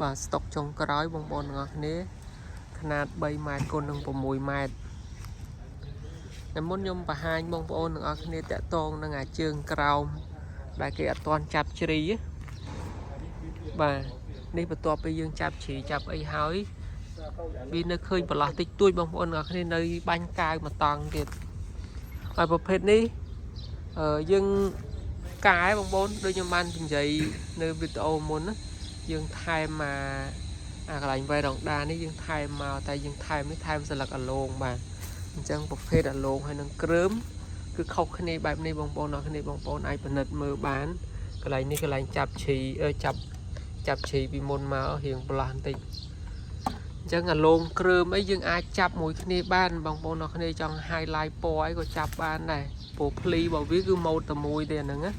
បាទស្តុកចុងក្រោយបងប្អូនទាំងអស់គ្នាខ្នាត3ម៉ែត្រគុណនឹង6ម៉ែត្រតែមុនខ្ញុំបង្ហាញបងប្អូនទាំងអស់គ្នាតាក់ទងនឹងអាជើងក្រោមដែលគេអត់ទាន់ចាប់ជ្រីបាទនេះបន្ទាប់ពីយើងចាប់ជ្រីចាប់អីហើយវានៅឃើញប្រឡោះតិចតួចបងប្អូនទាំងអស់គ្នានៅបាញ់កាវមួយតង់ទៀតហើយប្រភេទនេះអឺយើងកែបងប្អូនដូចខ្ញុំបាននិយាយនៅវីដេអូមុនណាយើងថែមមកអាកន្លែងវ៉ៃរងដានេះយើងថែមមកតែយើងថែមនេះថែមស្លឹកអាឡងបាទអញ្ចឹងប្រភេទអាឡងហើយនឹងគ្រើមគឺខុសគ្នាបែបនេះបងប្អូនអរគ្នាបងប្អូនអាចពិនិត្យមើលបានកន្លែងនេះកន្លែងចាប់ឈីអឺចាប់ចាប់ឈីពីមុនមករៀងប្រឡោះបន្តិចអញ្ចឹងអាឡងគ្រើមអីយើងអាចចាប់មួយគ្នាបានបងប្អូនអរគ្នាចង់ highlight ពណ៌អីក៏ចាប់បានដែរព្រោះភ្លីរបស់វាគឺម៉ូតតែមួយទេអាហ្នឹងណា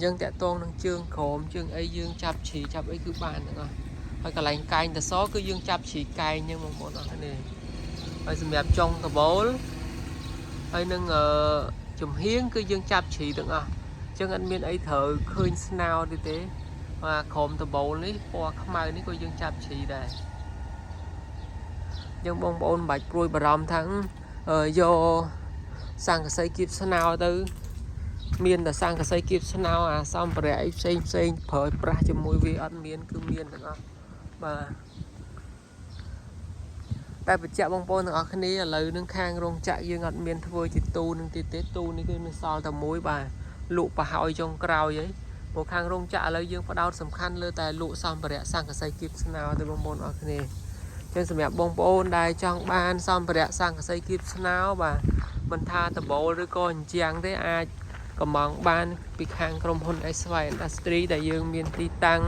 យើងតាក់ទងនឹងជើងក្រោមជើងអីយើងចាប់ជ្រីចាប់អីគឺបានទាំងអស់ហើយកន្លែងកែងតសគឺយើងចាប់ជ្រីកែងហ្នឹងបងប្អូនអរគ្នាហើយសម្រាប់ចុងដបូលហើយនឹងអឺចំហៀងគឺយើងចាប់ជ្រីទាំងអស់អញ្ចឹងអត់មានអីត្រូវឃើញស្នោទេទេបាទក្រោមដបូលនេះពណ៌ខ្មៅនេះក៏យើងចាប់ជ្រីដែរអញ្ចឹងបងប្អូនមិនបាច់ព្រួយបារម្ភថាអឺយកសង្កសីគៀបស្នោទៅ មានតែសង្កសីគៀបស្នោអាសម្ភារៈអីផ្សេងផ្សេងប្រើប្រាស់ជាមួយវាអត់មានគឺមានទាំងអស់បាទតែបញ្ជាក់បងប្អូនទាំងអស់គ្នាឥឡូវនឹងខាងរោងចក្រយើងអត់មានធ្វើជាទូនឹងទៀតទេទូនេះគឺនៅសល់តែមួយបាទលក់ប្រហើយចុងក្រោយហីព្រោះខាងរោងចក្រឥឡូវយើងផ្ដោតសំខាន់លើតែលក់សម្ភារៈសង្កសីគៀបស្នោទៅបងប្អូនអរគ្នាចឹងសម្រាប់បងប្អូនដែលចង់បានសម្ភារៈសង្កសីគៀបស្នោបាទមិនថាដបូលឬក៏អញ្ជាំងទេអាច កំងបានពីខាងក្រុមហ៊ុន SY Industry ដែលយើងមានទីតាំង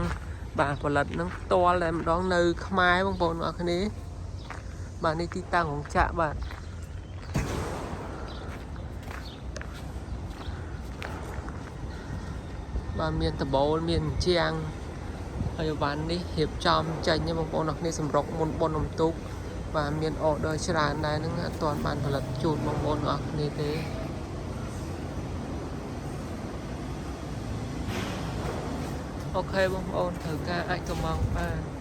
បាទផលិតនឹងផ្ទាល់តែម្ដងនៅខ្មែរបងប្អូនអរគ្នាបាទនេះទីតាំងរោងចក្របាទបាទមានដបូលមានអញ្ជាំងហើយវ៉ាន់នេះរៀបចំចេញបងប្អូនអរគ្នាសម្រុកមុនបុណ្យអុំទូកបាទមាន order ច្រើនដែរហ្នឹងអត់ទាន់បានផលិតជូនបងប្អូនអរគ្នាទេ OK បងប្អូនត្រូវការអាចកំងបាន។